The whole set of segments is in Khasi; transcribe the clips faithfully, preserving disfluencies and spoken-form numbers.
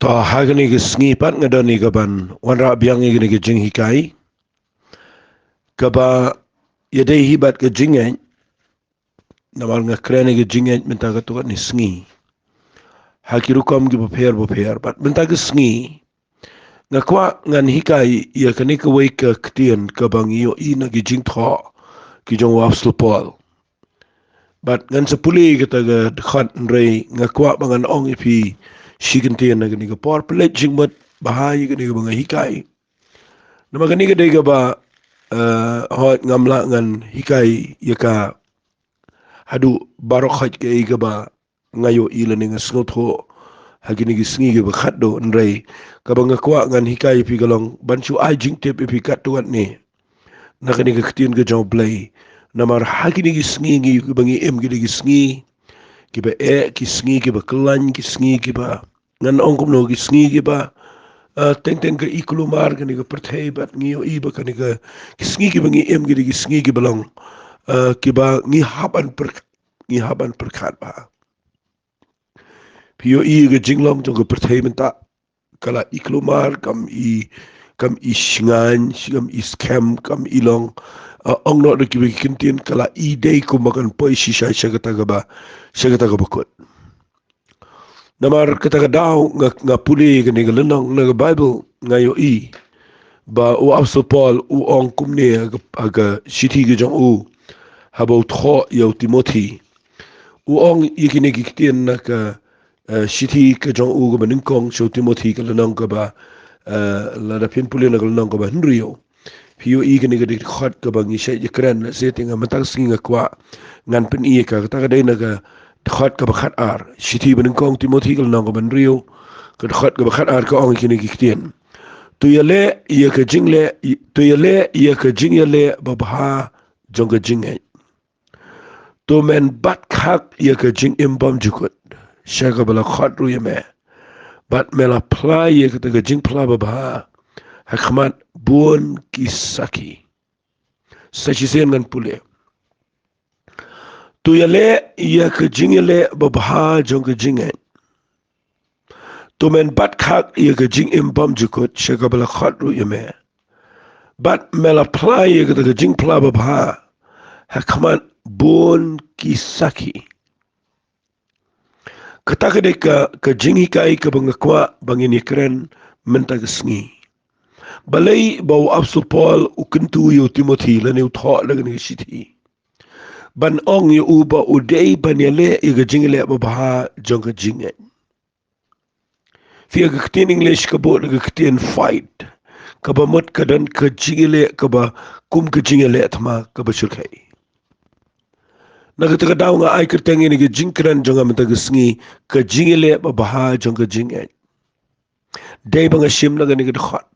Ah, ha kane ka sngi pat nga don ïa ka ban wanrah biang ïa kane ka jinghikai kaba ïadei hi bad ka jingngeit. Namar nga kren ïa ka jingngeit mynta katto katne sngi ha ki rukom kiba pher ba pher. Bad mynta ka sngi nga kwah ngan hikai ïa kane kawei ka ktien kaba ngi ïohi na ki jingthoh ki jong u Apostol Paul. Bad ngan sa pule kata ka dkhot, hynrei nga kwah ba ngan ong ïa phi shi kyntien na kane ka por. Pynleit jingmut bha ïa kane kaba nga hikai. Namar kane ka dei kaba, eh, hooid ngam lah ngan hikai ïa ka haduh baroh khoit kaei kaba nga ïohi lane nga sngewthuh ha kine ki sngi kiba khatduh, hynrei kaba nga kwah ngan hikai ïa phi ka long ban shu ai jingtip ïa phi katto katne na kane ka ktien ka jong U Blei. Namar ha kine ki sngi ngi, kiba ngi im, kine ki sngi kiba eh, ki sngi kiba khlaiñ, ki sngi kiba, ngan ong kumno, ki sngi kiba, ah, teng teng ka i kulmar kane ka pyrthei, bad ngi ïohi ba kane ka, ki sngi kiba ngi im, kine ki sngi kiba long, ah, kiba ngi hap ban pyrkhat, ngi hap ban pyrkhat bha. Phi ïohi ka jinglong jong ka pyrthei mynta ka la i kulmar, kam i, kam i shngaiñ, kam i skhem, kam i long, ah, ong noh da kiba ki kyntien, ka la i dei kumba kan poi shisha sha kata kaba, sha kata kaba kut. Namar kata ka daw nga, nga pule kane ka lynnong na ka Baibl, nga ïohi ba u Apostol Paul u ong kumne ha ka, ha ka shithi ka jong u haba u thoh ïa u Timothi. U ong ïa kine ki ktien na ka, eh, shithi ka jong u kaba nyngkong sha u Timothi, ka lynnong kaba, eh, lada phin pule na ka lynnong kaba hynriew. Phi ïohi kane ka dei ka dkhot kaba ngi shait ïa kren, lehse te nga mynta ka sngi nga kwah ngan pyni ïa ka, kata ka dei na ka dkhot kaba khatar. Shithi banyngkong Timothi ka lynnong kaba hynriew, ka dkhot kaba khatar, ka ong ïa kine ki ktien: To ïaleh ïa ka jingleh, to ïaleh ïa ka jingïaleh babha jong ka jingngeit. To men bat khak ïa ka jingim bymjukut sha kaba la khot ruh ïa me, bad me la phla ïa kata ka jingphla babha ha khmat bun ki sakhi. Sa shisien ngan pule. To ïaleh ïa ka jingïaleh babha jong ka jingngeit. To men bat khak ïa ka jingim bymjukut sha kaba la khot ruh ïa me, bad me la phla ïa kata ka jingphla babha ha khmat bun ki sakhi. Kata ka dei ka, ka jinghikai kaba nga kwah ba ngin ïa kren mynta ka sngi. Balei ba u Apostol Paul u kyntu ïa u Timothi lane u thoh da kane ka shithi? Ban ong ïa u ba u dei ban ïaleh ïa ka jingïaleh babha jong ka jingngeit. Phi ïa ka ktien English ka buh da ka ktien fight, kaba mut ka don ka jingïaleh kaba kum ka jingïaleh thma kaba shyrkhei. Na kata ka daw nga ai kyrteng ïa kane ka jingkren jong nga mynta ka sngi, ka jingïaleh babha jong ka jingngeit. Dei ba nga shim na kane ka dkhot.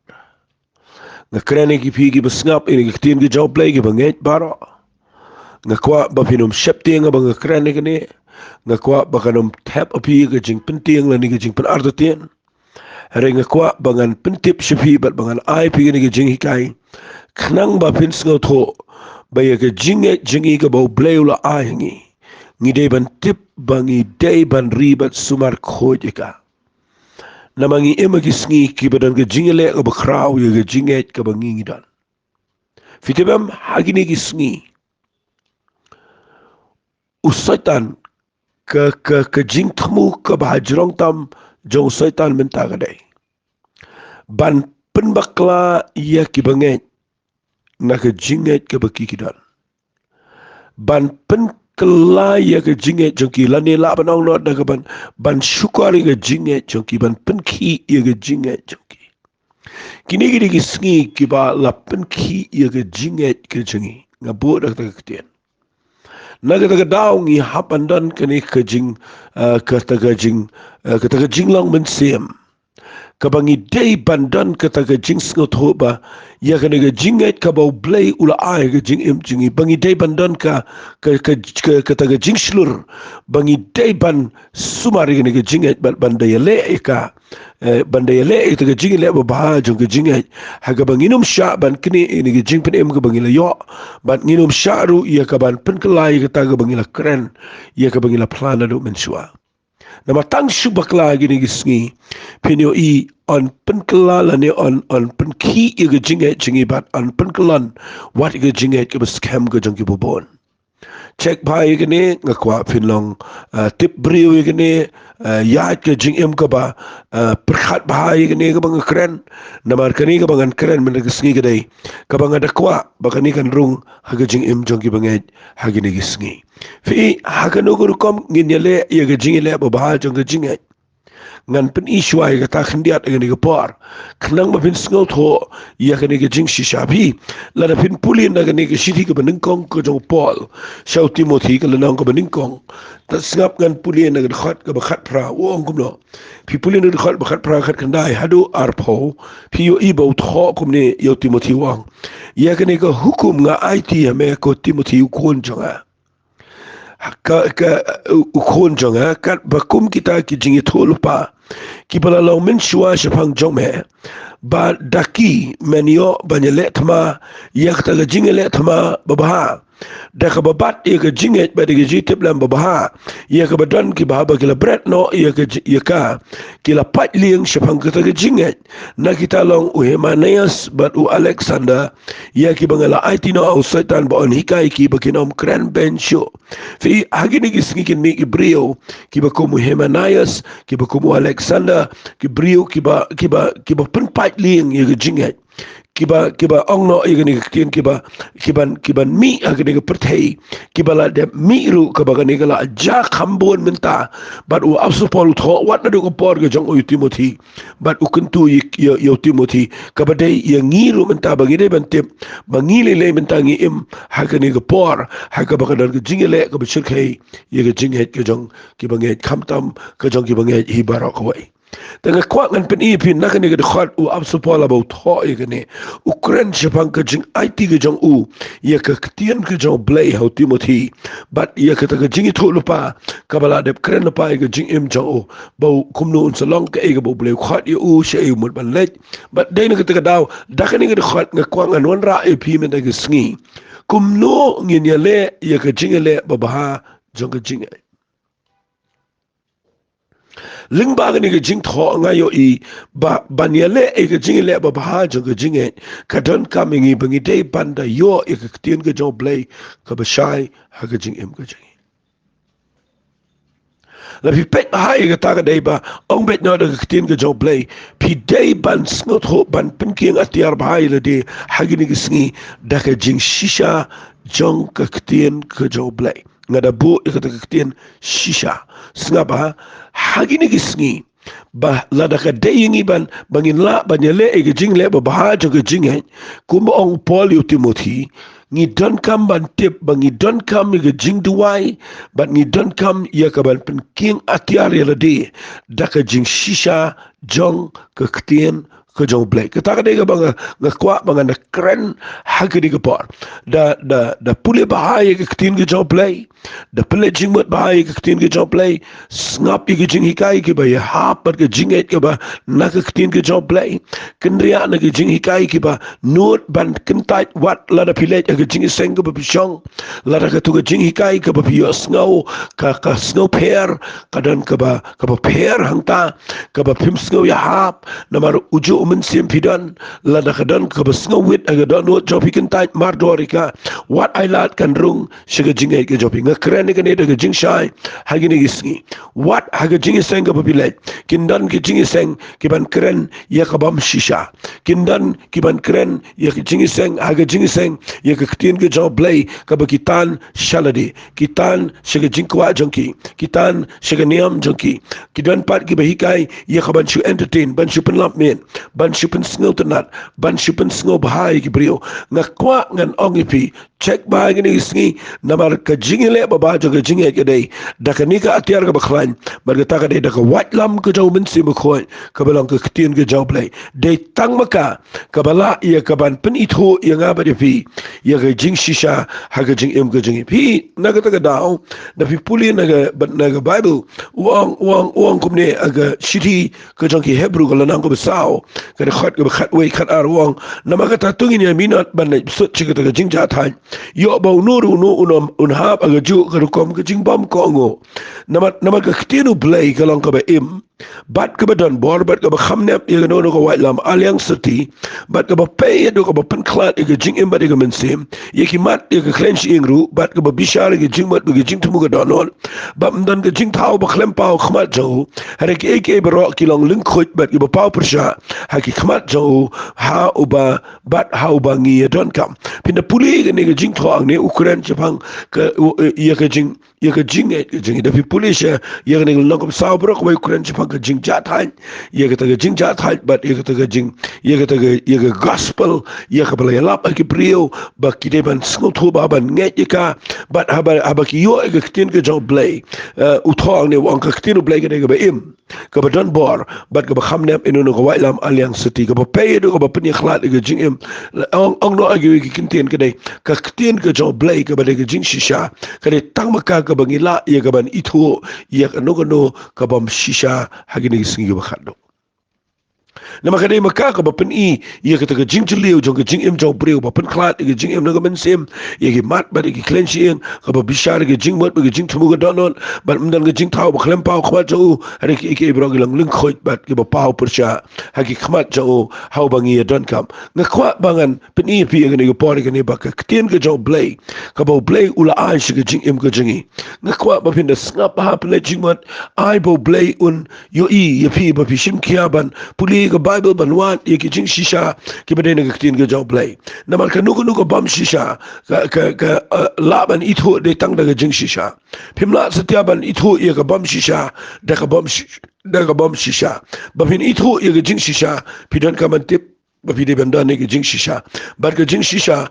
Nga kren ïa ki, phi kiba sngap ïa kane ka ktien ka jong U Blei, kiba ngeit baroh. Nga kwah ba phin ym sheptieng haba nga kren ïa kane. Nga kwah ba kan ym thep ha phi ka jingpyntieng lane ka jingpynartatien. Hynrei nga kwah ba ngan pyntip sha phi bad ba ngan ai phi kane ka jinghikai, khnang ba phin sngewthuh ba ïa ka jingngeit jong ngi kaba U Blei u la ai ha ngi, ngi dei ban tip ba ngi dei ban ri bad sumar khuid ïa ka. Namar ngi im ha ki sngi kiba don ka jingïaleh kaba khraw ïa ka jingngeit kaba ngi ngi don. Phi tip em, ha kine ki sngi u Soitan, ka, ka, ka jingthmu kaba hajrong tam jong u Soitan mynta ka dei ban pynbakla ïa kiba ngeit na ka jingngeit kaba ki ki don. Ban pynkylla ïa ka jingngeit jong ki, lane lah ban ong noh da ka ban, ban shukor ïa ka jingngeit jong ki, ban pynkhih ïa ka jingngeit jong ki. Kine ki dei ki sngi kiba la pynkhih ïa ka jingngeit ka jong ngi. Nga buh da kata ka ktien. Na kata ka daw ngi hap ban don kane ka jing, eh, kata ka jing, eh, kata ka jinglong mynsiem kaba ngi dei ban don kata ka jingsngewthuh ba ïa kane ka jingngeit kaba U Blei u la ai, ka jingim jong ngi, ba ngi dei ban don ka, ka, ka, ka, kata ka jingshlur ba ngi dei ban sumar ïa kane ka jingngeit, ban, ban da ïaleh ïa ka, eh, ban da ïaleh ïa kata ka jingïaleh babha jong ka jingngeit, ha kaba ngin ym shah ban knieh ïa kane ka jingpynim kaba ngi la ïoh, bad ngin ym shah ruh ïa ka ban pynkylla ïa kata kaba ngi la kren, ïa kaba ngi la phla naduh mynshuwa. Namar tang shu bakla ha kine ki sngi, phin ïohi yn pynkylla lane yn, yn pynkhih ïa ka jingngeit jong ngi bad yn pynkylla wat ïa ka jingngeit kaba skhem ka jong kiba bun. Check bha ïa kane, nga kwah phin long, ah, tip briew ïa kane, ah, ïa ka jingim kaba, ah, pyrkhat bha ïa kane kaba nga kren. Namar kane kaba ngan kren mynta ka sngi ka dei kaba nga da kwah ba kane kan rung ha ka jingim jong kiba ngeit ha kine ki sngi. Phi, ha kano ka rukom ngin ïaleh ïa ka jingïaleh babha jong ka jingngeit? Ngan pyni shuwa ïa kata khyndiat ha kane ka por, khnang ba phin sngewthuh ïa kane ka jingshisha. Phi, lada phin pule na kane ka shithi kaba nyngkong ka jong u Paul sha u Timothi, ka lynnong kaba nyngkong. Te sngap, ngan pule na ka dkhot kaba khatphra, u ong kumno. Phi pule na ka dkhot ba khatphra, khatkhyndai haduh arphew, phi ïohi ba u thoh kumne ïa u Timothi, u ong: Ïa kane ka hukum nga aiti ha me, ko Timothi u khun jong nga, ka, ka, u, u khun jong nga, katba kum kita ki jingïathuhlypa kiba la long mynshuwa shaphang jong me, ba da ki men ïoh ban ïaleh thma ïa kata ka jingïaleh thma babha, da kaba bat ïa ka jingngeit bad ïa ka jingtip lem babha, ïa kaba don kiba, haba ki la bret noh ïa ka ji-, ïa ka, ki la pait lieng shaphang kata ka jingngeit. Na kita long u Hymenaeus bad u Alexander, ïa kiba nga la aiti noh ha u Soitan ba yn hikai ki ba kin ym kren beiñ shuh. Phi, ha kine ki sngi kin mih ki briew kiba kum u Hymenaeus, kiba kum u Alexander, ki briew kiba, kiba, kiba pynpait lieng ïa ka jingngeit, kiba, kiba ong noh ïa kane ka ktien, kiba, kiban, kiban mih ha kane ka pyrthei, kiba la dep mih ruh kaba kane ka la jia kham bun mynta. Bad u Apostol Paul u thoh wat naduh ka por ka jong u Timothi, bad u kyntu ïa, ïa, ïa u Timothi, kaba dei ïa ngi ruh mynta ba ngi dei ban tip ba ngi lei lei mynta ngi im ha kane ka por ha kaba ka don ka jingïaleh kaba shyrkhei ïa ka jingngeit ka jong kiba ngeit, khamtam ka jong kiba ngeit hi baroh kawei. Te nga kwah ngan pyni ïa phi na kane ka dkhot, u Apostol Paul haba u thoh ïa kane, u kren shaphang ka jingaiti ka jong u ïa ka ktien ka jong u Blei ha u Timothi, bad ïa kata ka jingïathuhlypa kaba la dep kren lypa ïa ka jingim jong u, ba u kumno un sa long kaei kaba u Blei u khot ïa u, shaei u mut ban leit. Bad dei na kata ka daw, da kane ka dkhot nga kwah ngan wanrah ïa phi mynta ka sngi kumno ngin ïaleh ïa ka jingïaleh babha jong ka jingngeit. Lyngba kane ka jingthoh nga ïohi ba ban ïaleh ïa ka jingïaleh babha jong ka jingngeit, ka donkam ïa ngi ba ngi dei ban da ïoh ïa ka ktien ka jong u Blei kaba shai ha ka jingim ka jong ngi. La phi peit bha ïa kata ka dei ba ong beit noh da ka ktien ka jong u Blei, phi dei ban sngewthuh, ban pynkieng atiar bha ïa lade ha kine ki sngi da ka jingshisha jong ka ktien ka jong u Blei. Nga da buh ïa kata ka ktien shisha. Sngap bha, ha kine ki sngi, ba lada ka dei ïa ngi ban, ba ngin lah ban ïaleh ïa ka jingleh babha jong ka jingngeit, kumba ong u Paul ïa u Timothi, ngi donkam ban tip, ba ngi donkam ïa ka jingduwai, bad ngi donkam ïa ka ban pynkieng atiar ïa lade da ka jingshisha jong ka ktien ka jong u Blei. Kata ka dei kaba nga, nga kwah ba ngan da kren ha kane ka por. Da, da, da pule bha ïa ka ktien ka jong u Blei, da pynleit jingmut bha ïa ka ktien ka jong u Blei, sngap ïa ka jinghikai kiba ïahap bad ka jingngeit kaba na ka ktien ka jong u Blei, kynriah na ka jinghikai kiba nud ban kyntait wat lada phi leit ha ka jingïaseng kaba phi shong. Lada katu ka jinghikai kaba phi ïohsngew ka, ka sngewpher, ka don kaba, kaba pher hangta, kaba phim sngew ïahap namar ujuh u mynsiem phi don. Lada ka don kaba sngewwit ha ka dohnud jong phi, kyntait mardor ïa ka. Wat ai lad kan rung sha ka jingngeit ka jong phi. Nga kren ïa kane da ka jingshai ha kine ki sngi. Wat ha ka jingïaseng kaba phi leit, kin don ki jingïaseng kiban kren ïa ka bym shisha. Kin don kiban kren ïa ka jingïaseng, ha ka jingïaseng, ïa ka ktien ka jong u Blei kaba ki tan sha lade, ki tan sha ka jingkwah jong ki, ki tan sha ka niam jong ki. Ki don pat kiba hikai ïa ka ban shu entertain, ban shu pynlap miet, ban shu pynsngewtynnat, ban shu pynsngewbha ïa ki briew. Nga kwah ngan ong ïa phi, check bha ïa kine ki sngi, namar ka jingïaleh babha jong ka jingngeit ka dei da kane ka atiar kaba khlaiñ, bad kata ka dei da ka waitlam ka jong u Mynsiem Bakhuid kaba long ka ktien ka jong u Blei. Dei tang ma ka kaba lah ïa ka ban pynithuh ïa nga bad ïa phi ïa ka jingshisha ha ka jingim ka jong ngi. Phi, na kata ka daw, da phi pule na ka, na ka Baibl, u ong, u ong, u ong kumne ha ka shithi ka jong ki Hebru, ka lynnong kaba saw, Ka dkhot kaba khatwei, khatar u ong: Namar kata to ngin ïa minot ban leit bsut sha kata ka jingjahthait, ïoh ba uno ruh uno un, un hap ha kajuh ka rukom ka jingbymkohnguh. Namar, namar ka ktien U Blei ka long kaba im bad kaba don bor bad kaba kham nep ïa kano kano ka waitlam aliang syrti, bad kaba peit ïa kaba pynkhlad ïa ka jingim bad ïa ka mynsiem, ïa ki mat ïa ka khlem shyieng ruh, bad kaba bishar ïa ka jingmut bad ka jingthmu ka dohnud. Bad ym don ka jingthaw ba khlem paw ha khmat jong u. Hynrei kiei kiei baroh ki long lyngkhuid bad kiba paw pyrshah ha ki khmat jong u, ha uba, bad ha uba ngi ïa donkam. Phin da pule kane ka jingthoh hangne, u kren shaphang ka, u, ïa ka jing, ïa ka jingngeit ka jong ngi. Da phi pule sha ïa kane ka lynnong kaba saw baroh, kaba u kren shaphang ka jingjahthait, ïa kata ka jingjahthait bad ïa kata ka jing, ïa kata ka, ïa ka gospel, ïa kaba la ïalap ha ki briew ba ki dei ban sngewthuh bad ban ngeit ïa ka. Bad haba, haba ki ïoh ïa ka ktien ka jong U Blei, eh, u thoh hangne u ong ka ktien U Blei ka dei kaba im, kaba don bor bad kaba kham nep ïa kano kano ka waitlam aliang syrti, kaba peit ïa kaba pynïakhlad ïa ka jingim. Ong, ong noh ha kiwei ki kyntien, ka dei ka ktien ka jong U Blei kaba dei ka jingshisha. Ka dei tang ma ka kaba ngi lah ïa ka ban ithuh ïa kano kano ka bym shisha ha kine ki sngi kiba khatduh. Namar ka dei ma ka kaba pyni ïa kata ka jingjylliew jong ka jingim jong u briew, ba pynkhlad ïa ka jingim na ka mynsiem, ïa ki mat bad ïa ki khlem shyieng, kaba bishar ïa ka jingmut bad ka jingthmu ka dohnud. Bad ym don ka jingthaw ba khlem paw ha khmat jong u. Hynrei kiei kiei baroh ki long lyngkhuid bad kiba paw pyrshah ha ki khmat jong u, ha uba ngi ïa donkam. Nga kwah ba ngan pyni ïa phi ha kane ka por, ha kane ba ka ktien ka jong U Blei, kaba U Blei u la ai sha ka jingim ka jong ngi. Nga kwah ba phin da sngap bha, pynleit jingmut, ai ba U Blei un ïohi ïa phi ba phi shim khia ban pule ka Baibl, ban wad ïa ki jingshisha kiba dei na ka ktien ka jong U Blei. Namar kano kano ka bym shisha, ka, ka, ka, eh, lah ban ithuh dei tang da ka jingshisha. Phim lah satia ban ithuh ïa ka bym shisha da ka bym shi-, da ka bym shisha. Ba phin ithuh ïa ka jingshisha, phi donkam ban tip ba phi dei ban don ïa ka jingshisha. Bad ka jingshisha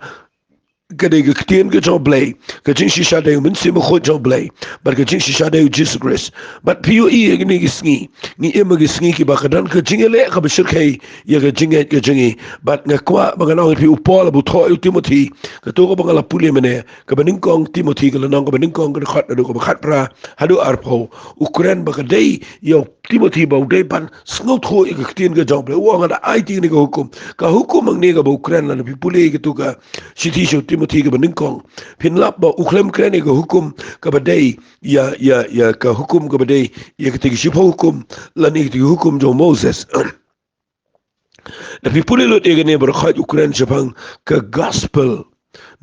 ka dei ka ktien ka jong U Blei. Ka jingshisha dei U Mynsiem Bakhuid jong U Blei. Bad ka jingshisha dei U Jisu Khrist. Bad phi ïohi ha kine ki sngi, ngi im ha ki sngi kiba ka don ka jingïaleh kaba shyrkhei ïa ka jingngeit ka jong ngi. Bad nga kwah ba ngan ong ïa phi, u Paul haba u thoh ïa u Timothi, kato kaba nga la pule mynne, kaba nyngkong Timothi, ka lynnong kaba nyngkong, ka dkhot naduh kaba khatphra haduh arphew, u kren ba ka dei ïa u Timothi ba u dei ban sngewthuh ïa ka ktien ka jong U Blei. U ong, nga da aiti ïa kane ka hukum. Ka hukum hangne kaba u kren, lada phi pule ïa kato ka shithi sha u Timothi kaba nyngkong, phin lap ba u khlem kren ïa ka hukum kaba dei ïa, ïa, ïa ka hukum kaba dei ïa kata ka shiphew hukum, lane kata ka hukum jong u Moses. Da phi pule lut ïa kane baroh khoit, u kren shaphang ka gospel.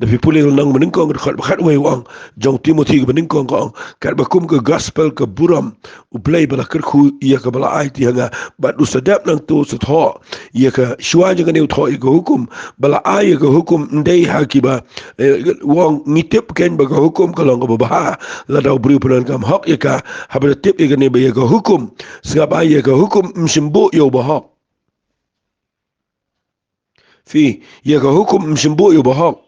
Da phi pule lynnong ba nyngkong, dkhot ba khatwei, u ong, jong u Timothi kaba nyngkong, ka ong: Katba kum ka gospel ka burom U Blei ba la kyrkhu ïa kaba la aiti ha nga. Bad u sa dep nangto u sa thoh ïa ka, shuwa jong kane u thoh ïa ka hukum. Ba la ai ïa ka hukum ym dei ha kiba, eh, u ong, ngi tip keiñ ba ka hukum ka long kaba bha lada u briew u pyndonkam hok ïa ka. Haba da tip ïa kane ba ïa ka hukum, sngap, ai ïa ka hukum ym shym buh ïa u bahok. Phi, ïa ka hukum ym shym buh ïa u bahok.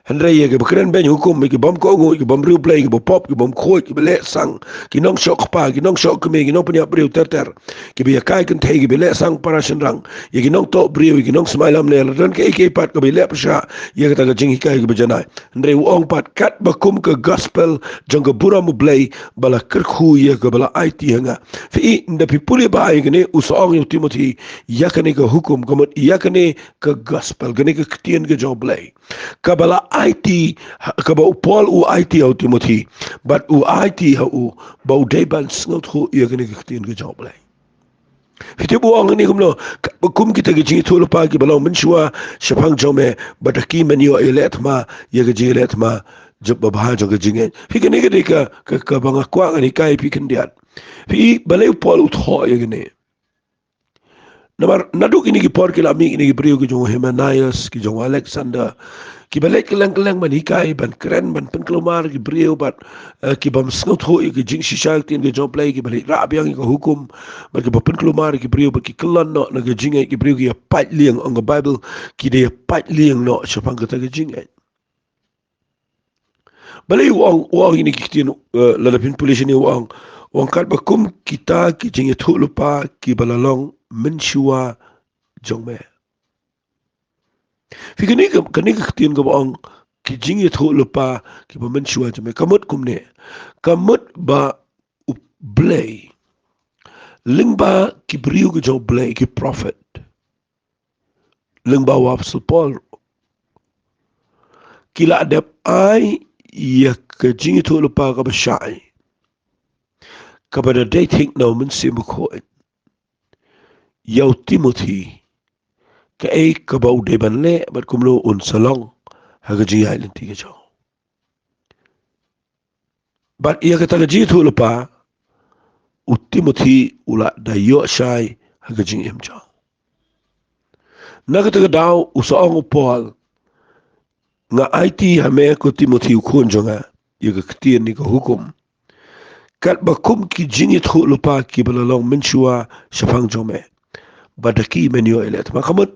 Hynrei ïa kiba kren beiñ hukum, ïa ki bym kohnguh, ïa ki bym riewblei, ïa ki bapop, ïa ki bym khuid, ïa kiba leh sang, ki nongshoh kpa, ki nongshoh kmie, ki nongpynïap briew ter ter, kiba ïakai kynthei, kiba leh sang para shynrang, ïa ki nongtoh briew, ïa ki nongsmai lamler, la don kaei kaei pat kaba ïaleh pyrshah ïa kata ka jinghikai kaba janai. Hynrei u ong pat, katba kum ka gospel jong ka burom U Blei ba la kyrkhu ïa kaba la aiti ha nga. Phi i, ynda phi pule bha ïa kane, u sa ong ïa u Timothi, ïa kane ka hukum, ka mut ïa kane ka gospel, kane ka ktien ka jong U Blei, kaba la aiti, kaba u Paul u aiti ha u Timothi, bad u aiti ha u ba u dei ban sngewthuh ïa kane ka ktien ka jong U Blei. Phi tip u ong hangne kumno? Katba kum kita ki jingïathuhlypa kiba long mynshuwa shaphang jong me, bad da ki men ïoh ïaleh thma ïa ka jingïaleh thma jong babha jong ka jingngeit. Phi, kane ka dei ka, ka, kaba nga kwah ngan hikai ïa phi khyndiat. Phi i, balei u Paul u thoh ïa kane? Namar naduh kine ki por ki la mih kine ki briew ki jong u Hymenaeus, ki jong u Alexander, kiba leit kylleng kylleng ban hikai, ban kren, ban pynkulmar ki briew, bad, eh, ki bym sngewthuh ïa ka jingshisha ka ktien ka jong U Blei, kiba leit rah biang ïa ka hukum, bad kiba pynkulmar ki briew, bad ki kyllon noh na ka jingngeit, ki briew ki ïapait lieng, ong ka Baibl, ki da ïapait lieng noh shaphang kata ka jingngeit. Balei u ong, u ong ïa kine ki ktien, eh, lada phin pule shane u ong, u ong, katba kum kita ki jingïathuhlypa kiba la long mynshuwa jong me. Phi, kane ka, kane ka ktien kaba ong ki jingïathuhlypa kiba mynshuwa jong me, ka mut kumne. Ka mut ba U Blei, lyngba ki briew ki jong U Blei, ki prophet, lyngba u Apostol Paul, ki la dep ai ïa ka jingïathuhlypa kaba shai, kaba da dei thik na u Mynsiem Bakhuid ïa u Timothi, kaei kaba u dei ban leh bad kumno un sa long ha ka jingïaid lynti ka jong u. Bad ïa kata ka jingïathuhlypa u Timothi u la da ïoh shai ha ka jingim jong u. Na kata ka daw u sa ong u Paul, nga aiti ha me ko Timothi u khun jong nga ïa ka ktien ne ka hukum, katba kum ki jingïathuhlypa kiba la long mynshuwa shaphang jong me, ba da ki men ïoh ïaleh. Te ma ka mut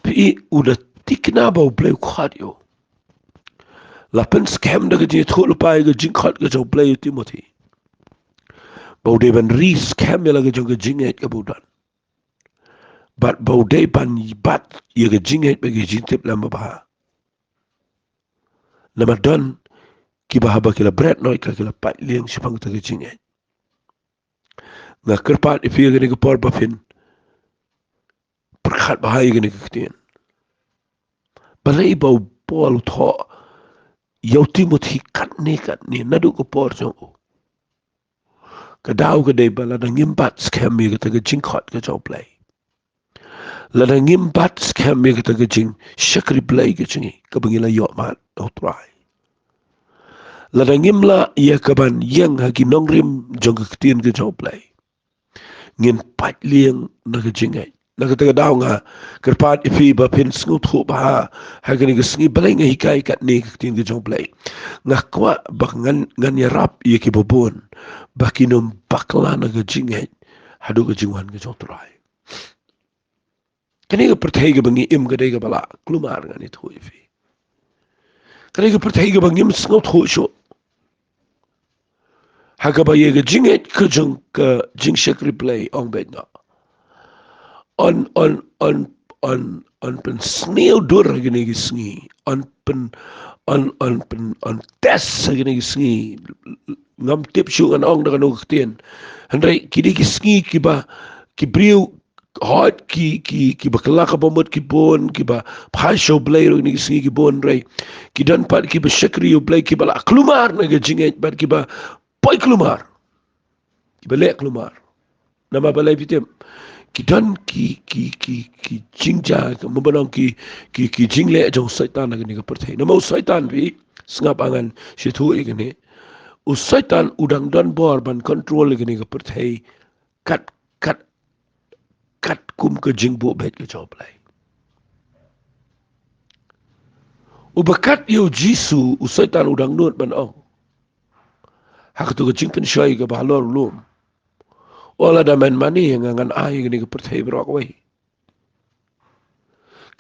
phi i u da tikna ba U Blei u khot ïa u. La pynskhem da ka jingïathuhlypa ïa ka jingkhot ka jong U Blei ïa u Timothi, ba u dei ban ri skhem ïa la ka jong ka jingngeit kaba u don, bad ba u dei ban bat ïa ka jingngeit bad ka jingtip lem babha. Namar don kiba haba ki la bret noh ïa ka, ki la pait lieng shaphang kata ka jingngeit. Nga kyrpad ïa phi ha kane ka por ba phin pyrkhat bha ïa kane ka ktien. Balei ba u Paul u thoh ïa u Timothi katne katne naduh ka por jong u? Ka daw ka dei ba lada ngim bat skhem ïa kata ka jingkhot ka jong U Blei, lada ngim bat skhem ïa kata ka jingshakri Blei ka jong ngi kaba ngi la ïoh mad na U Trai, lada ngim lah ïa ka ban ïeng ha ki nongrim jong ka ktien ka jong U Blei, ngin pait lieng na ka jingngeit. Na kata ka daw nga kyrpad ïa phi ba phin sngewthuh bha ha kane ka sngi, balei nga hikai katne ka ktien ka jong U Blei. Nga kwah ba ngan, ngan ïarap ïa kiba bun ba kin ym bakla na ka jingngeit haduh ka jingwan ka jong U Trai. Kane ka pyrthei kaba ngi im ka dei kaba la kulmar, ngan ïathuh ïa phi. Ka dei ka pyrthei kaba ngim sngewthuh shuh, ha kaba ïa ka jingngeit ka jong ka jingshakri Blei ong beit noh, yn, yn, yn, yn, yn pynsniew dur ha kine ki sngi, yn pyn, yn, yn pyn, yn test ha kine ki sngi. Ngam tip shuh ngan ong da kano ka ktien. Hynrei ki dei ki sngi kiba ki briew, hooid, ki, ki, kiba kylla ka bamut ki bun, kiba phai sha U Blei ruh ha kine ki sngi ki bun, hynrei ki don pat kiba shakri U Blei, kiba la kulmar na ka jingngeit bad kiba poi kulmar, kiba leh kulmar. Namar balei phi tip? Ki don ki, ki, ki, ki jingjia, ka mut ban ong ki, ki, ki jingleh jong u Soitan ha kane ka pyrthei. Namar u Soitan, phi sngap, ngan shu ïathuh ïa kane. U Soitan u dang don bor ban control ïa kane ka pyrthei kat, kat, katkum ka jingbuh beit ka jong U Blei. Uba kat ïa u Jisu, u Soitan u dang nud ban ong ha kato ka jingpynshoi kaba halor u lum, o lada men mane ïa nga, ngan ai ïa kane ka pyrthei baroh kawei.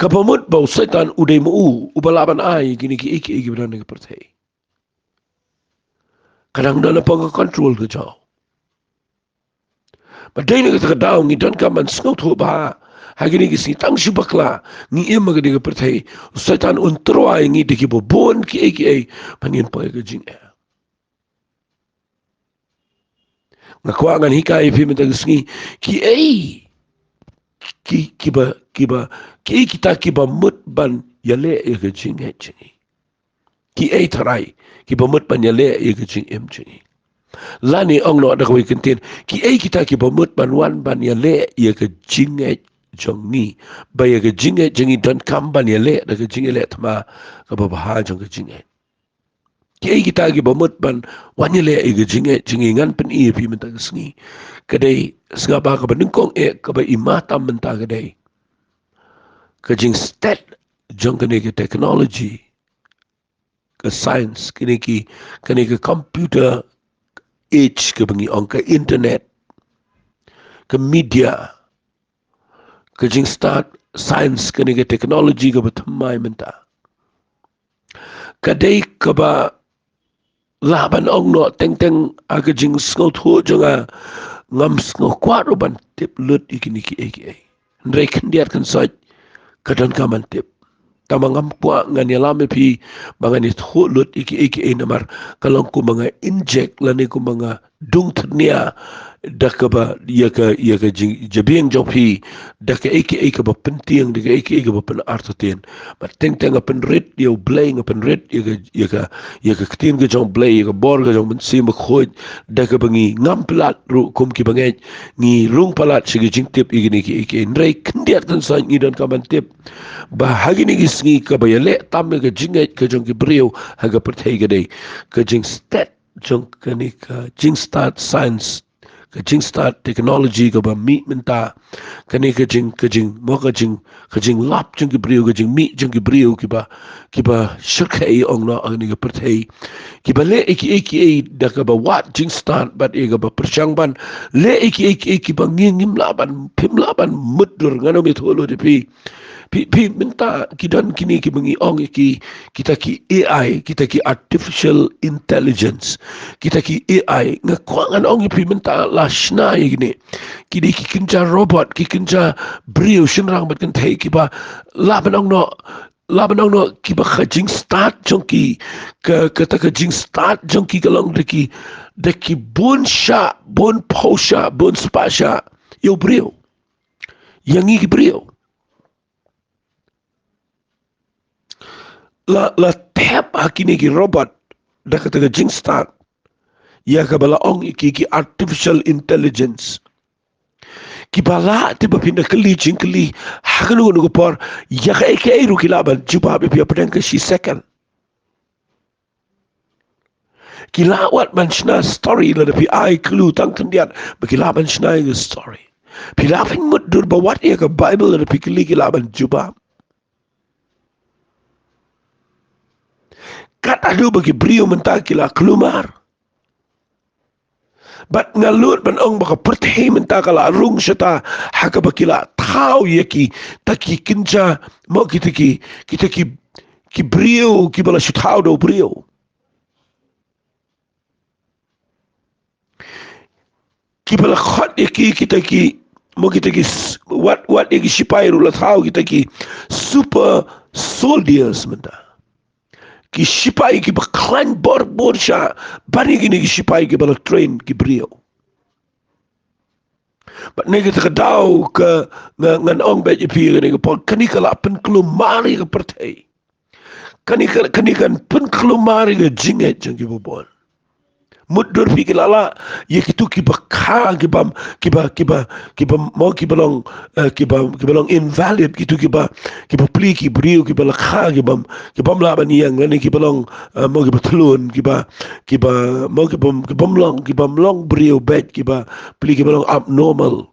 Kaba mut ba u Soitan u dei ma u uba lah ban ai ïa kine kiei kiei kiba don ha ka pyrthei. Ka dang don hapoh ka control ka jong u. Bad dei na kata ka daw ngi donkam ban sngewthuh bha ha kine ki sngi, tang shu bakla ngi im ha kane ka pyrthei, u Soitan un tyrwa ïa ngi da kiba bun kiei kiei ban ngin poi ha ka jingeh. Nga kwah ngan hikai ïa phi mynta ka sngi kiei ki, kiba, kiba, kiei kita kiba mut ban ïaleh ïa ka jingngeit jong ngi. Kiei tharai kiba mut ban ïaleh ïa ka jingim jong ngi. Lane ong noh da kawei ka ktien, kiei kita kiba mut ban wan ban ïaleh ïa ka jingngeit jong ngi, ba ïa ka jingngeit jong ngi donkam ban ïaleh da ka jingïaleh thma kaba bha jong ka jingngeit. Kiei kita kiba mut ban wan ïaleh ïa ka jingngeit jong ngi? Ngan pyni ïa phi mynta ka sngi. Ka dei, sngap bha, kaba nyngkong eh, kaba i ma tam mynta ka dei ka jingstet jong kane ka technology, ka science, kane ki, kane ka computer age kaba ngi ong, ka internet, ka media, ka jingstad science, kane ka technology kaba thymmai mynta. Ka dei kaba lah ban ong noh teng teng ha ka jingsngewthuh jong nga, ngam sngewkwah ruh ban tip lut ïa kine kiei kiei. Hynrei khyndiat khynsoit ka donkam ban tip. Tangba ngam kwah ngan ïalam ïa phi ba ngan ïathuh lut ïa kiei kiei, namar ka long kumba nga inject lane kumba nga dung thnia da kaba ïa ka, ïa ka jingjabieng jong phi, da kaei kaei kaba pyntieng, da kaei kaei kaba pynartatien. Bad teng teng nga pynrit ïa U Blei, nga pynrit ïa ka, ïa ka, ïa ka ktien ka jong U Blei, ïa ka bor ka jong U Mynsiem Bakhuid, da kaba ngi ngam palat ruh kum ki bangeit, ngi rung palat sha ki jingtip ïa kine kiei kiei. Hynrei khyndiat kynsan ngi donkam ban tip ba ha kine ki sngi kaba ïaleh tam ïa ka jingngeit ka jong ki briew ha ka pyrthei ka dei ka jingstet jong kane ka jingstad science, ka jingstad technology kaba mih mynta, kane ka jing, ka jing, mo ka jing, ka jinglap jong ki briew, ka jingmih jong ki briew kiba, kiba shyrkhei ong noh ha kane ka pyrthei. Kiba leh ïa kiei kiei da kaba wad jingstad bad ïa kaba pyrshang ban leh ïa kiei kiei kiba ngi ngim lah ban, phim lah ban mutdur. Ngan ym ïathuh lut ïa phi. Phi, phi mynta ki don kine kiba ngi ong ïa ki, kita ki A I, kita ki artificial intelligence, kita ki A I. Nga kwah ngan ong ïa phi mynta la shna ïa kine. Ki dei ki kynja robot, ki kynja briew shynrang bad kynthei kiba lah ban ong noh, lah ban ong noh kiba ka jingstad jong ki, ka, kata ka jingstad jong ki ka long da ki, da ki bun shah, bun phew shah, bun spah shah ïa u briew, ïa ngi ki briew. La, la thep ha kine ki robot da kata ka jingstad ïa kaba la ong ïa ki, ki artificial intelligence. Kiba lah te ba phin da kylli jingkylli ha kano kano ka por, ïa kaei kaei ruh ki lah ban jubab ïa phi hapdeng ka shi second. Ki lah wat ban shna story lada phi ai clue tang khyndiat ba ki lah ban shna ïa ka story. Phi lah phin mutdur ba wat ïa ka Bible lada phi kylli ki lah ban jubab. Kat haduh ba ki briew mynta ki la kulmar. Bad nga lut ban ong ba ka pyrthei mynta ka la rung shata ha kaba ki la thaw ïa kita ki kynja, mo kita ki, kita ki, ki briew kiba la shu thaw da u briew. Kiba la khot ïa ki, kita ki, mo kita ki s-, wat, wat ïa ki shipai ruh la thaw kita ki super soldiers mynta. Ki shipai kiba khlaiñ bor bor shah ban ïa kine ki shipai kiba la train ki briew. Bad na kata ka daw ka nga, ngan ong beit ïa phi kane ka por, kane ka la pynkulmar ïa ka pyrthei. Kane ka, kane kan pynkulmar ïa ka jingngeit jong kiba bun. Mutdur phi ki la lah ïa kitu kiba kha, kiba, kiba, kiba, kiba, mo kiba long, eh, kiba, kiba long invalid, kitu kiba, kiba plie ki briew kiba la kha, kiba, kibym lah ban ïeng lane kiba long, eh, mo kiba thlun, kiba, kiba, mo kiba, kibym long, kibym long briew beit, kiba plie kiba long abnormal.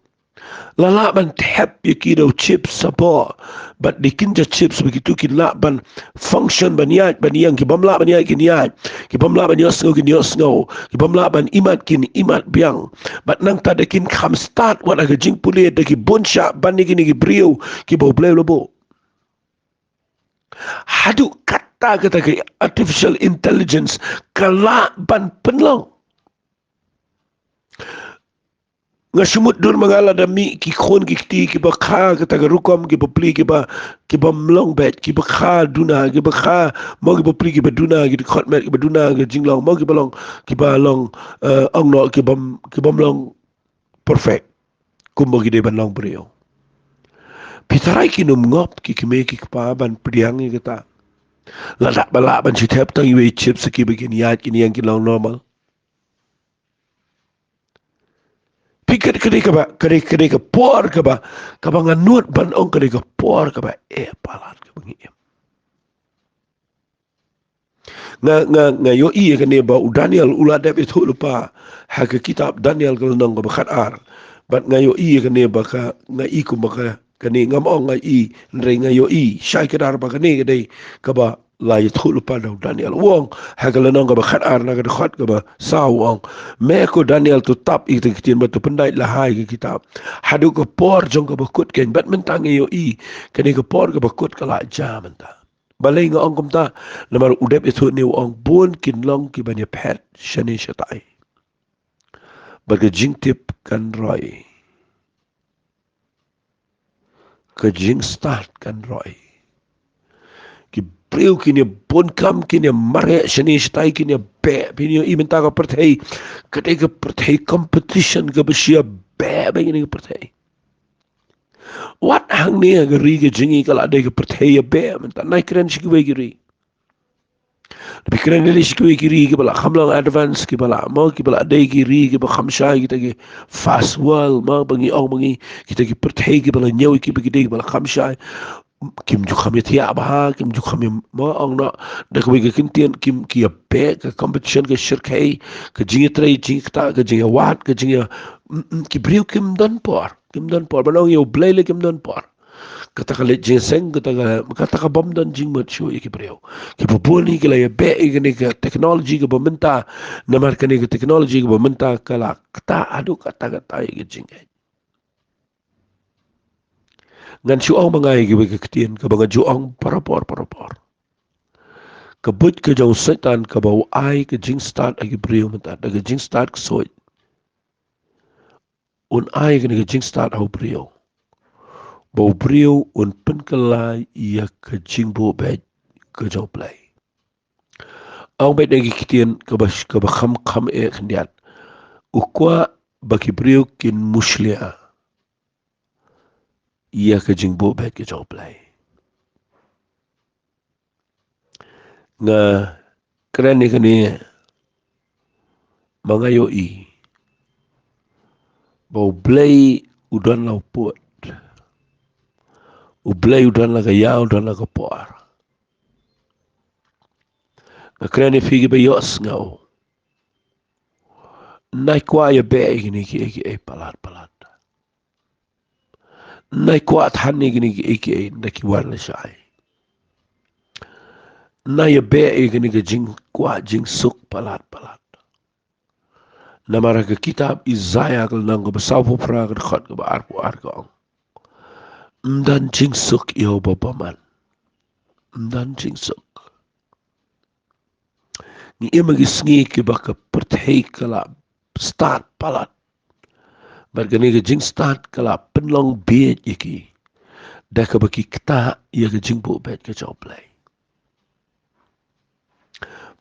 La lah ban thep ïa ki da u chips hapoh. Bad da ki kynja chips ba kitu kin lah ban function, ban ïaid, ban ïeng, kibym lah ban ïaid kin ïaid. Kibym lah ban ïohsngew kin ïohsngew. Kibym lah ban imat kin imat biang. Bad nangta da kin kham stad wat ha ka jingpule da ki bun shah ban ïa kine ki briew kiba U Blei u la buh. Haduh katta kata ka artificial intelligence ka lah ban pynlong. Nga shu mutdur ma nga lada mih ki khun ki kti kiba kha kata ka rukom, kiba plie kiba, kibym long beit, kiba kha duna, kiba kha, mo kiba plie kiba duna, ki dkhot met kiba duna, ki jinglong, mo kiba long, kiba long, eh, ong noh, kibym, kibym long perfect. Kumba ki dei ban long briew. Phi tharai kin ym ngop ki kmie ki kpa ban pdiang ïa kata? Lada ba lah ban shu thep tang iwei i chips sa kiba kin ïaid kin ïeng kin long normal. Phi, ka dei, ka dei kaba, ka dei, ka dei ka por kaba, kaba nga nud ban ong ka dei ka por kaba eh palat kaba ngi im. Nga, nga, nga ïohi ïa kane ba u Daniel u la dep ïathuh lypa ha ka kitab Daniel ka lynnong kaba khatar. Bad nga ïohi ïa kane ba ka, nga i kumba ka, kane ngam ong nga i, hynrei nga ïohi shai kdar ba kane ka dei kaba la ïathuh lypa da u Daniel. U ong ha ka lynnong kaba khatar na ka dkhot kaba saw, u ong: Me ko Daniel, to tap ïa kita ki ktien bad to pyndait la ha ïa ka kitab haduh ka por jong kaba kut keiñ. Bad mynta nga ïohi kane ka por kaba kut ka la jia mynta. Balei nga ong kumta? Namar u dep ïathuh ne u ong bun kin long kiban ïaphet shane shatai. Bad ka jingtip kan roi. Ka jingstad kan roi. Ki briew kin ïa bun kam, kin ïa mareh shane shatai, kin ïa beh. Phin ïohi mynta ka pyrthei ka dei ka pyrthei competition kaba shibun bha, ïa kane ka pyrthei. Wat hangne ha ka ri ka jong ngi ka la dei ka pyrthei ïa beh mynta. Nai kren sha kiwei ki ri. Phi kren ïaleh sha kiwei ki ri kiba la kham long advance, kiba la, mo, kiba la dei ki ri kiba kham shai, kita ki first world, mo, ba ngi ong ba ngi, kita ki pyrthei kiba la ñiew, kiba ki dei kiba la kham shai. Kim ju kham ïa thiah bha, kim ju kham ïa, mo, ong noh da kawei ka kyntien, kim, ki ïa beh ka competition, ka shyrkhei, ka jingïatrei jingïakta, ka jingïawad, ka jingïa, mm, mm, ki briew kim don por, kim don por. Ban ong ïa U Blei lei kim don por. Kata ka leit jingïaseng, kata ka, kata ka bym don jingmut shuh ïa ki briew. Kiba bun hi ki la ïa beh ïa kane ka technology kaba mynta, namar kane ka technology kaba mynta ka la ktah haduh katta katta ïa ka jingngeit. Ngan shu ong ma nga ïa kiwei ki ktien kaba nga ju ong para por, para por. Ka buit ka jong u Soitan kaba u ai ka jingstad ha ki briew mynta, da ka jingstad ka soit. Un ai kane ka jingstad ha u briew, ba u briew un pynkylla ïa ka jingbuh beit ka jong U Blei. Ong beit na ki ktien kaba, kaba kham, kham eh khyndiat. U kwah ba ki briew kin mushlia ïa ka jingbuh beit ka jong U Blei. Nga kren ïa kane, ma nga ïohi ba U Blei u don la u pud. U Blei u don la ka ïa, u don la ka por. Nga kren ïa phi kiba ïohsngew. Nai kwah ïa beh ïa kine kiei kiei palat palat. Nai kwah than ïa kine kiei kiei da ki wan lashai. Nai ïa beh ïa kine ka jingkwah jingsuk palat palat. Namar ha ka kitab Isaiah ka lynnong kaba sawphew phra ka dkhot kaba arphew ar ka ong, ym don jingsuk ïa uba bymman. Ym don jingsuk. Ngi im ha ki sngi kiba ka pyrthei ka la stad palat. Bad kane ka jingstad ka la pynlong bieit ïa ki, da kaba ki ktah ïa ka jingbuh beit ka jong U Blei.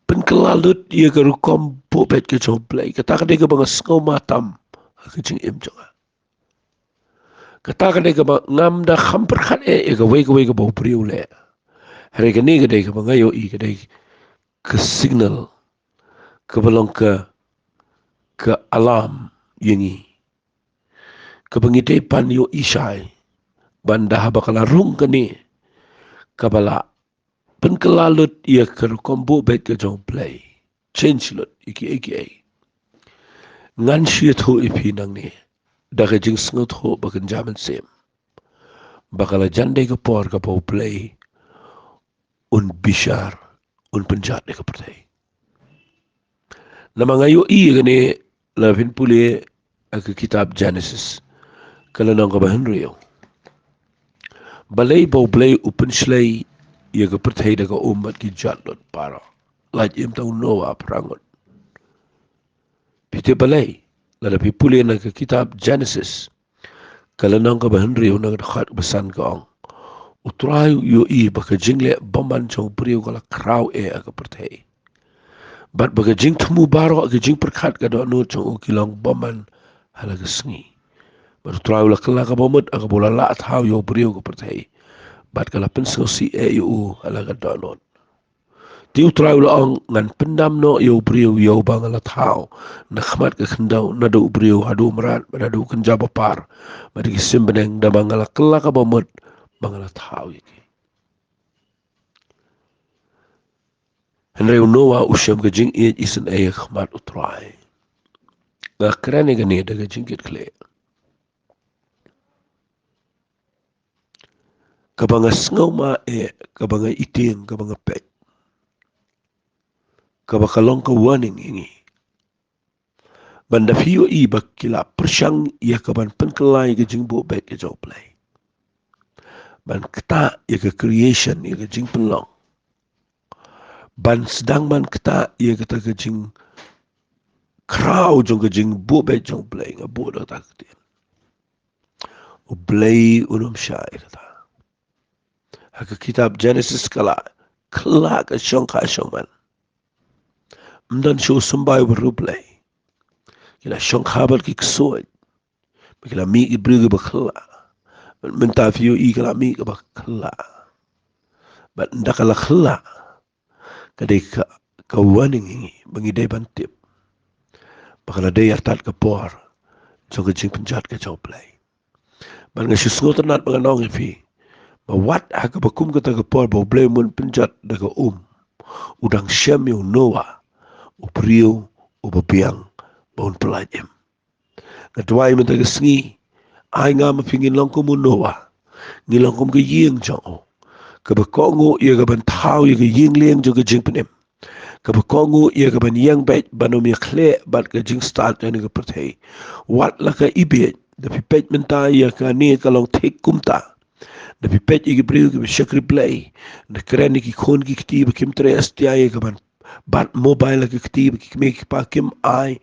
Pynkylla lut ïa ka rukom buh beit ka jong U Blei, kata ka dei kaba nga sngew ma tam ha ka jingim jong nga. Kata ka dei kaba ngam da kham pyrkhat eh ïa kawei kawei kaba u briew u leh. Hynrei kane ka dei kaba nga ïohi ka dei ka signal, kaba long ka, ka alarm ïa ngi, kaba ngi dei ban ïohi shai. Ban da haba ka la rung kane, kaba la pynkylla lut ïa ka rukom buh beit ka jong U Blei, change lut ïa kiei kiei. Ngan shu ïathuh ïa phi nangne da ka jingsngewthuh ba kynja mynsiem, ba ka la jan dei ka por kaba U Blei un bishar, un pynjot ïa ka pyrthei. Namar nga ïohi ïa kane, lada phin pule ha ka kitab Genesis ka lynnong kaba hynriew. Balei ba U Blei u pynshlei ïa ka pyrthei da ka um bad ki jot lut baroh? Lait im tang u Noah phra ngut. Phi tip balei? Lada phi pule na ka kitab Genesis ka lynnong kaba hynriew na ka dkhot kaba san ka ong, U Trai u ïohi ba ka jingleh bymman jong u briew ka la khraw eh ha ka pyrthei, bad ba ka jingthmu baroh, ka jingpyrkhat, ka dohnud jong u ki long bymman ha la ka sngi. Bad U Trai u la kylla ka bamut ha kaba u la lah thaw ïa u briew ha ka pyrthei, bad ka la pynsngewsih eh ïa u ha la ka dohnud. Te U Trai u la ong, ngan pyndam noh ïa u briew ïa uba nga la thaw na khmat ka khyndew, naduh u briew haduh u mrad bad haduh u kynja bapar bad ki sim bneng, da ba nga la kylla ka bamut ba nga la thaw ïa ki. Hynrei u Noah u shem ka jingïeit isynei ha khmat U Trai. Nga kren ïa kane da ka jingkitkhlieh. Kaba nga sngew ma eh, kaba nga ïa tieng, kaba nga peit, kaba ka long ka warning ïa ngi. Ban da phi ïohi ba ki la pyrshang ïa ka ban pynkylla ïa ka jingbuh beit ka jong U Blei, ban ktah ïa ka creation, ïa ka jingpynlong, ban sdang ban ktah ïa kata ka jingkhraw jong ka jingbuh beit jong U Blei. Nga buh da kata ka ktien, U Blei un ym shah ïa kata. Ha ka kitab Genesis ka la khyllah ka shongkha shongman. Ym don shuh u symbai uba riewblei. Ki la shongkha bad ki ksuid. Ba ki la mih ki briew kiba khyllah. Mynta phi ïohi ka la mih kaba khyllah. Bad ynda ka la khyllah, ka dei ka, ka warning ïa ngi ba ngi dei ban tip ba ka la dei artat ka por jong ka jingpynjot ka jong U Blei. Bad nga shu sngewtynnat ba ngan ong ïa phi ba wat ha kaba kum kata ka por ba U Blei un pynjot da ka um, u dang shem ïa u Noah, u briew uba biang, ba un pyllait im. Nga duwai mynta ka sngi, ai nga ma phi ngin long kum u Noah, ngin long kum ka ïing jong u, kaba kohnguh ïa ka ban thaw ïa ka ïing lieng jong ka jingpynim, kaba kohnguh ïa ka ban ïeng beit ban ym ïakhleh bad ka jingstad jong kane ka pyrthei. Wat la ka ibiej, da phi peit mynta ïa kane ka long thik kumta. Da phi peit ïa ki briew kiba shakri Blei, da kren ïa ki khun ki kti ba kim treh satia ïa ka ban bat mobile ha ki kti, ba ki kmie ki kpa kim ai.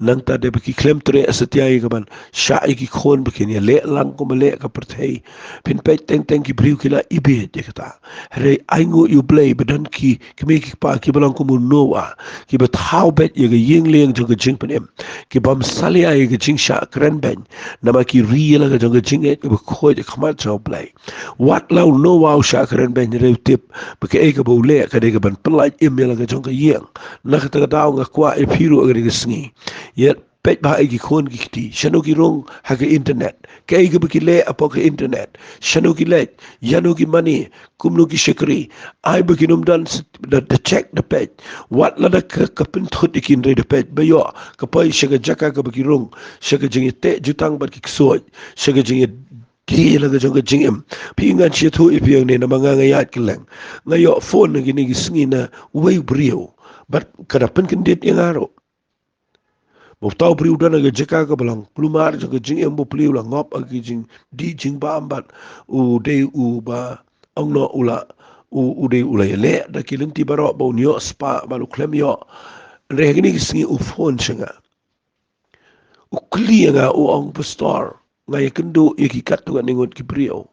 Nangta da ba ki khlem treh satia ïa ka ban shah ïa ki khun ba kin ïaleh lang kumba leh ka pyrthei. Phin peit teng teng ki briew ki la ibiej ïa kata. Hynrei ainguh ïa U Blei ba don ki kmie ki kpa kiba long kum u Noah, kiba thaw beit ïa ka ïing lieng jong ka jingpynim, ki bym salia ïa ka jingshah kren beiñ, namar ki ri ïa la ka jong ka jingïeit kaba khuid ha khmat jong U Blei. Wat la u Noah u shah kren beiñ, hynrei u tip ba kaei kaba u leh ka dei ka ban pyllait im ïa la ka jong ka ïing. Na kata ka daw nga kwah ïa phi ruh ha kane ka sngi, ïa peit bha ïa ki khun ki kti, shano ki rung ha ka internet, kaei kaba ki leh hapoh ka internet, shano ki leit, ïano ki mane, kumno ki shakri. Ai ba kin ym don s-, da, da check, da peit. Wat la da ka, ka pynthut ïa ki, hynrei da peit ba ïoh ka poi sha ka jaka kaba ki rung, sha ka jingïateh jutang bad ki ksuid, sha ka jingïa die la ka jong ka jingim. Phi, ngan shu ïathuh ïa phi hangne, namar nga nga ïaid kylleng. Nga ïoh phone ha kine ki sngi na uwei u briew, bad ka da pynkyndit ïa nga ruh. Ba uta u briew u don ha ka jaka kaba long kulmar jong ka jingim, ba u plie u la ngop ha ki jingdih jingbam bad u dei uba ong noh u la, u, u dei u la ïaleh da ki lynti baroh ba un ïoh spah bad u khlem ïoh. Hynrei ha kine ki sngi u phone sha nga. U kylli ïa nga, u ong, Pastor, nga ïakynduh ïa ki katto katne ngut ki briew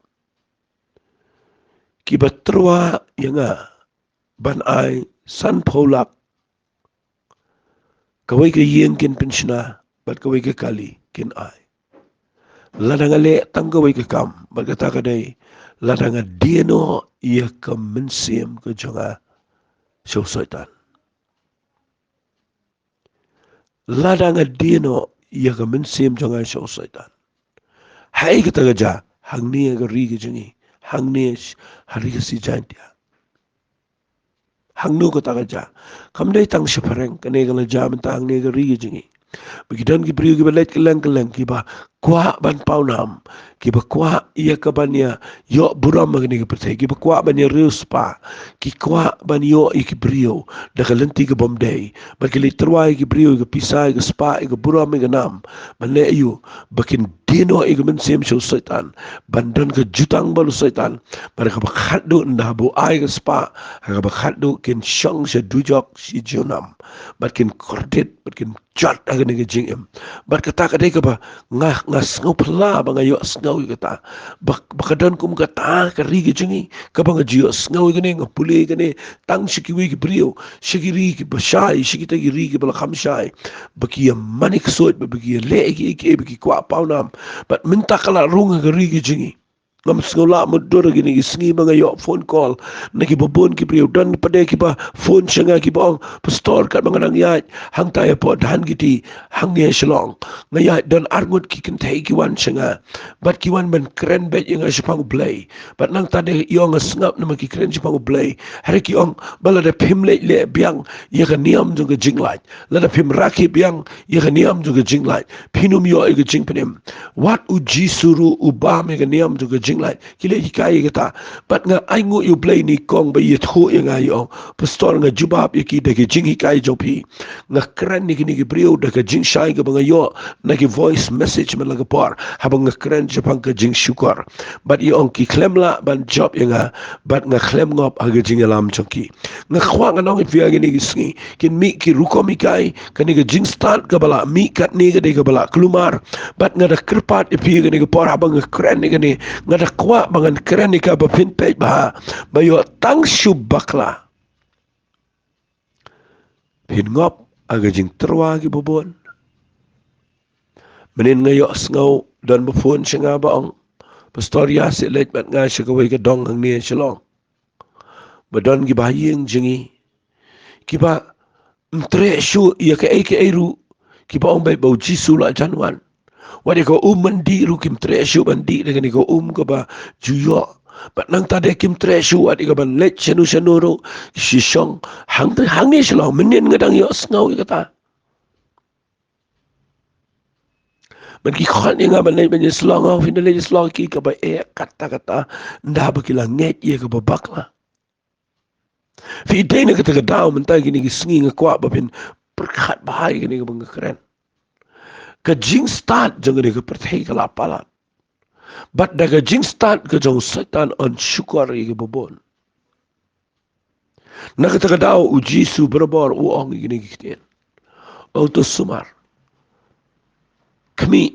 kiba tyrwa ïa nga ban ai sanphew lak. Kawei ka ïing kin pynshna bad kawei ka kali kin ai. Lada nga leh tang kawei ka kam, bad kata ka dei lada nga die noh ïa ka mynsiem ka jong nga sha u Soitan. Lada nga die noh ïa ka mynsiem jong nga sha u Soitan. Haei kata ka jia? Hangne ha ka ri ka jong ngi, hangne sh-, ha ri Khasi Jaiñtia. Hangno kata ka jia? Kam dei tang shaphrang, kane ka la jia mynta hangne ha ka ri ka jong ngi. Ba ki don ki briew kiba leit kylleng kylleng, kiba kwah ban pawnam, kiba kwah ïa ka ban ïa ïoh burom ha kane ka pyrthei, kiba kwah ban ïa riewspah, ki kwah ban ïoh ïa ki briew da ka lynti ka bym dei, bad ki leit tyrwa ïa ki briew ïa ka pisa, ïa ka spah, ïa ka burom, ïa ka nam, ban leh aïu? Ba kin die noh ïa ka mynsiem sha u Soitan, ban don ka jutang bad u Soitan, bad ha kaba khatduh ynda haba u ai ka spah, ha kaba khatduh kin shong sha dujok shi junom, bad kin kordit, bad kin jot ha kane ka jingim. Bad kata ka dei kaba nga, nga sngewphylla ba nga ïohsngew ïa kata. Ba, ba ka don kum kata ka ri ka jong ngi, kaba nga ju ïohsngew ïa kane, nga pule ïa kane tang sha kiwei ki briew, sha ki ri kiba shai, sha kita ki ri kiba la kham shai, ba ki ïa mane ksuid, ba, ba ki ïa leh ïa ki, ïa ki, ba ki kwah pawnam. Bad mynta ka la rung ha ka ri ka jong ngi. Ngam sngew lah mutdur ha kine ki sngi ba nga ïoh phone call na kiba bun ki briew. Don pat de kiba phone sha nga kiba ong, Pastor, katba nga dang ïaid hangtai hapoh Dhankheti hangne ha Shillong, nga ïaid don arngut ki kynthei ki wan sha nga, bad ki wan ban kren beit ïa nga shaphang U Blei. Bad nangta de ïa nga sngap namar ki kren shaphang U Blei. Hynrei ki ong ba lada phim leit leh biang ïa ka niam jong ka jinglait, lada phim rakhe biang ïa ka niam jong ka jinglait, phin ym ïoh ïa ka jingpynim. Wat U Jisu ruh u bam ïa ka niam jong ka jinglait. Ki leh hikai ïa kata. Bad nga ainguh ïa U Blei nyngkong ba ïathuh ïa nga, ïa ong, Pastor, nga jubab ïa ki da ki jinghikai jong phi. Nga kren ïa kine ki briew da ka jingshai kaba nga ïoh na ki voice message man la ka por, haba nga kren shaphang ka jingshukor. Bad ïa ong ki khlem lah ban jop ïa nga, bad nga khlem ngop ha ka jingïalam jong ki. Nga kwah ngan ong ïa phi ha kine ki sngi, kin mih ki rukom hikai, kane ka jingstad kaba la mih katne ka dei kaba la kulmar. Bad nga da kyrpad ïa phi ha kane ka por, haba nga kren ïa kane, nga da kwah ba ngan kren ïa ka ba phin peit bha, ba ïoh tang shu bakla. Phin ngop ha ka jingtyrwa kiba bun. Mynnin nga ïohsngew don ba phone sha nga ba ong, Pastor, ïa seh leit bad nga sha kawei ka dong hangne Shillong. Ba don kiba ha ïing jong ngi kiba ym treh shuh ïa kaei kaei ruh, kiba ong beit ba U Jisu la jan wan. Wat ïa ka um ban dih ruh kim treh shuh ban dih da kane ka um kaba ju ïoh. Bad nangta de kim treh shuh wat ïa ka ban leit shano shano ruh, sha shong. Hang, hangne Shillong mynnin nga dang ïohsngew ïa kata. Bad ki khot ïa nga ban leit ban ïasyllok, nga ong phin da leit ïasyllok ki, kaba eh katta katta, ynda ba ki la ngeit ïa kaba bakla. Phi dei na kata ka daw mynta kine ki sngi nga kwah ba phin pyrkhat bha ïa kane kaba nga kren. Ka jingstad jong kane ka pyrthei ka la palat. Bad da ka jingstad ka jong Soitan yn shukor ïa kiba bun. Na kata ka daw U Jisu barabor u ong ïa kine ki ktien. Ong to sumar. Khmih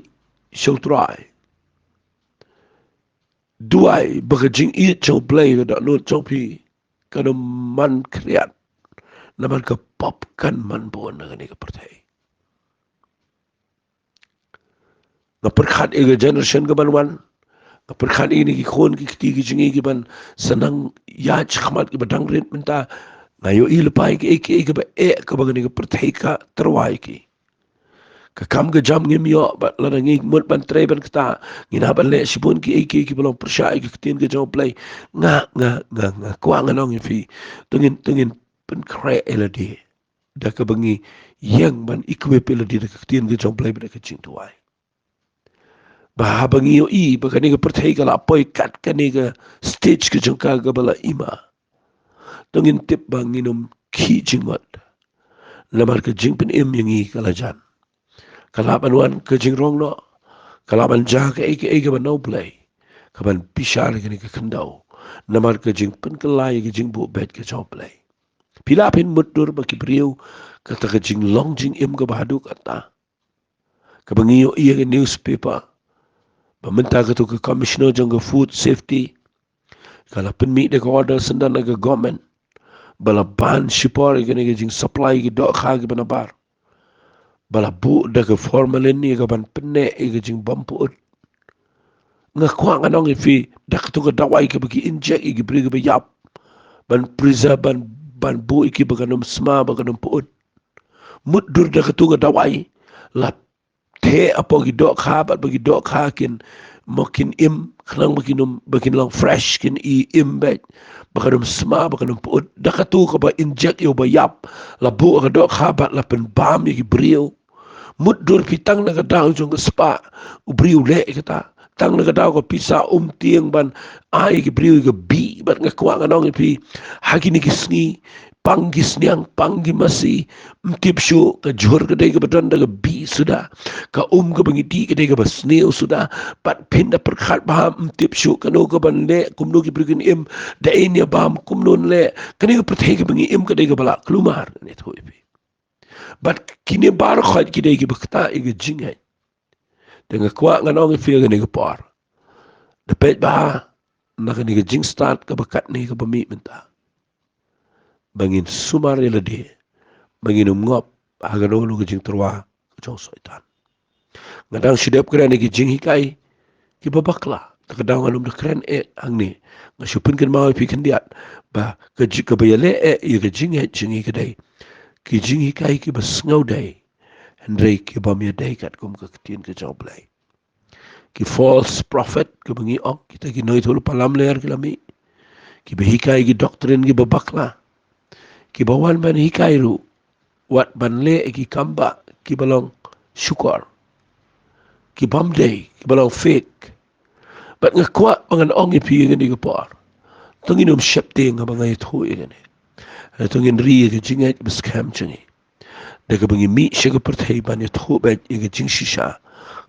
sha U Trai. Duwai ba ka jingïeit jong U Blei ka dohnud jong phi kan ym man khriat. Namar ka pop kan man bun na kane ka pyrthei. Nga pyrkhat ïa ka generation kaban wan. Nga pyrkhat ïa kine ki khun ki kti ki jong ngi kiban sa nang ïaid shakhmat kiba dang rit mynta. Nga ïohi lypa ïa kiei kiei kiba eh kaba kane ka pyrthei ka tyrwa ïa ki. Ka kam ka jam ngim ïoh bad lada ngi mut ban trei ban ktah, ngi nang ban leh shibun kiei kiei kiba long pyrshah ïa ka ktien ka jong U Blei. Nga, nga, nga, nga kwah ngan ong ïa phi. To ngin, to ngin pynkhreh ïa lade da kaba ngi ïeng ban equip ïa lade da ka ktien ka jong U Blei bad da ka jingduwai. Ba haba ngi ïohi ba kane ka pyrthei ka la poi kat kane ka stage ka jong ka kaba la ima, to ngin tip ba ngin ym khih jingmut. Namar ka jingpynim ïa ngi ka la jan. Ka lah ban wan ka jingrong noh. Ka lah ban jia kaei kaei kaba na U Blei kaban bishar ïa kane ka khyndew. Namar ka jingpynkylla ïa ka jingbuh beit ka jong U Blei. Phi lah phin mutdur ba ki briew, kata ka jinglong jingim kaba haduh katta, kaba ngi ïohi ïa ka newspaper ba mynta katu ka commissioner jong ka food safety ka la pynmih da ka order syndon na ka government ba la ban shipor ïa kane ka jingsupply ki dohkha kiba nabar, ba la buh da ka formalin ïa kaban pynneh ïa ka jingbym pyut. Nga kwah ngan ong ïa phi, da katu ka dawai kaba ki inject ïa ki briew kiba ïap ban preserve, ban, ban buh ïa ki ba kan ym sma, ba kan ym pyut. Mutdur da katu ka dawai la theh hapoh ki dohkha bad ba ki dohkha kin, mo, kin im, khnang ba kin ym, ba kin long fresh, kin i im beit, ba kan ym sma, ba kan ym pyut. Da katu kaba inject ïa uba ïap, la buh ha ka dohkha bad la pynbam ïa ki briew. Mutdur phi, tang na ka daw jong ka spah u briew u leh ïa kata. Tang na ka daw ka pisa um tieng ban ai ïa ki briew ïa ka bih, bad nga kwah ngan ong ïa phi, ha kine ki sngi, pang ki sniang, pang ki masi, ym tip shuh, ka jhur ka dei kaba don da ka bih suda, ka um kaba ngi dih ka dei kaba sniew suda. Bad phin da pyrkhat bha, ym tip shuh kano kaban leh, kumno ki briew kin im, da ei ne bam, kumno leh, kane ka pyrthei kaba ngi im ka dei kaba la kulmar, ngan ïathuh ïa phi. Bad kine baroh khoit ki dei kiba ktah ïa ka jingngeit. Te nga kwah ngan ong ïa phi ha kane ka por, da peit bha na kane ka jingstad kaba katne kaba mih mynta, ba ngin sumar ïa lade, ba ngin ym ngop ha kano kano ka jingtyrwa ka jong Soitan. Nga dang shu dep kren ïa ki jinghikai kiba bakla, te ka daw ngan ym da kren eh hangne. Nga shu pynkynmaw ïa phi khyndiat ba ka jing, kaba ïaleh eh ïa ka jingngeit jong ngi ka dei ki jinghikai kiba sngewdei, hynrei kibym ïadei katkum ka ktien ka jong U Blei. Ki false prophet kaba ngi ong, kita ki nongïathuhlypa lamler ki la mih, kiba hikai ki doctrine kiba bakla, kiba wan ban hikai ruh wat ban leh ki kam bah kiba long shukor, kibym dei, kiba long fake. Bad nga kwah ba ngan ong ïa phi ha kane ka por, to ngin ym sheptieng haba nga ïathuh ïa kane. To ngin ri ïa ka jingngeit ba skhem jong ngi, da kaba ngi mih sha ka pyrthei ban ïathuh beit ïa ka jingshisha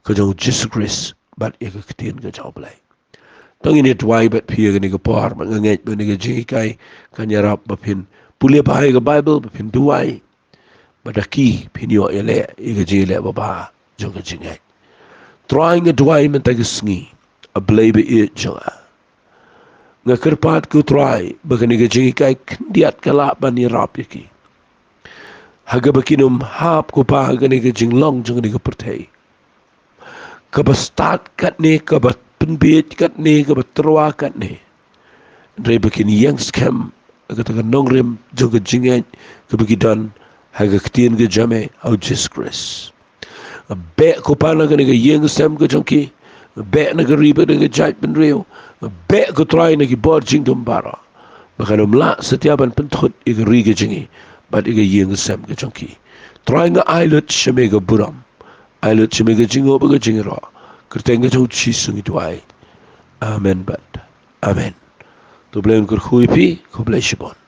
ka jong U Jisu Khrist bad ïa ka ktien ka jong U Blei. To ngin ïa duwai bad phi ha kane ka por, bad nga ngeit ba kane ka jinghikai kan ïarap ba phin pule bha ïa ka Baibl, ba phin duwai, ba da ki phin ïoh ïaleh ïa ka jingïaleh babha jong ka jingngeit. Trai, nga duwai mynta ka sngi, A Blei ba ïeit jong nga, nga kyrpad ko Trai ba kane ka jinghikai khyndiat ka lah ban ïarap ïa ki. ha kaba kin ym hap, ko Pa, ha kane ka jinglong jong kane ka pyrthei, kaba stad katne, kaba pynbiej katne, kaba tyrwa katne. Hynrei ba kin ïeng skhem ha kata ka nongrim jong ka jingngeit kaba ki don ha ka ktien ka jong me, O Jisu Khrist. Beh, ko Pa, na kane ka ïing sem ka jong ki. Beh na ka ri bad na ka jaitbynriew. Beh, ko Trai, na ki bor jingdum baroh, ba kan ym lah satia ban pynthut ïa ka ri ka jong ngi bad ïa ka ïing sem ka jong ki. Trai, nga ai lut sha me ka burom, ai lut sha me ka jingïoh bad ka jingïaroh. Kyrteng ka jong U Jisu ngi duwai. Amen bad amen. To U Blei un kyrkhu ïa phi. Khublei shibun.